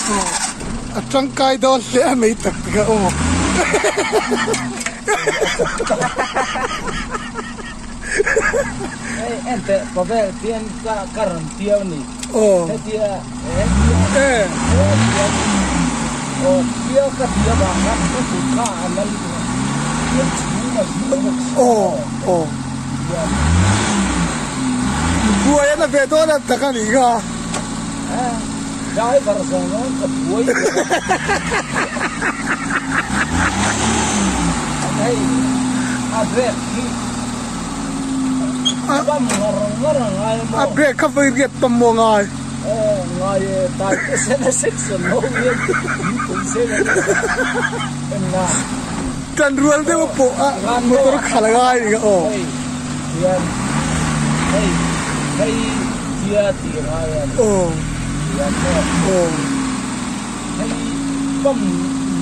A tangkai dawn hle mai tak tak a aw. Hei enteh pavel tian ka ka rawn piau ni. Aw. Hetia hetia Eh. Hetia aw piau ka ti avang khan ka kut kha a la lutuk a. Tian chhung a zu bawk si a. Aw aw. Tian. Buai a la ve dawn a tak a nih kha. Driver zawng zawng ka buai ber a. Hei a brake hi pump ngar ngar a ngai a maw? A brake kha vawi riat pump maw ngai? Aw ngai e, tai te sen a section ho hian min pui se la en na. Tan rual deuh pawh a motor khalh a ngai a ni aw. Hei hian hei hei tia tih ngai a ni. Aw. Hian maw. Aw. Hei pump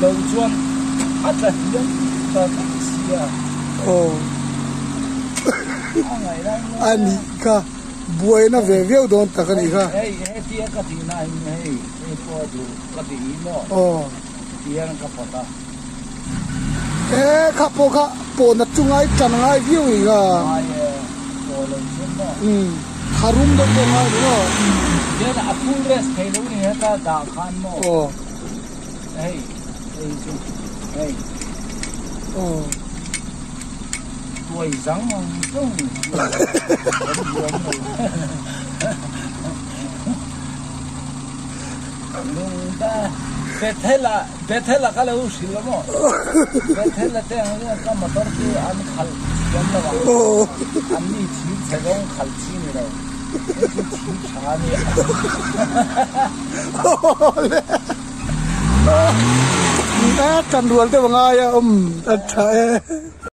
lo chuan a tla hliam ta vek sia. Aw. A ngaih lai maw. A nih kha buaina ve viau dawn tak a nih kha. Hei hetia ka tih na hin hei hei pawh duh ka tih hi maw. Aw. Tihian ka pawt a. E kha pawh kha pawhna chu ngai tan ngai viau i kha. Ngai e, pawh lo chuan maw. Umm, tharum deuh pawh ngai lo maw. Tihian a full rest thei lo ni heta dah khan maw. Aw. Hei, hei chu hei. Aw. Tuai zang ang zawng hian kan huam lo. Lungda Bethel-a Bethel-a ka lo hrilh a maw? Bethel-a te ang hian ka motor chu an khalh thiam lo ang. An ni thir chhe zawng khalh chi ni lo. Hei chu thir tha a nia. Awle. Tan rual deuh a ngai a awm a tha e.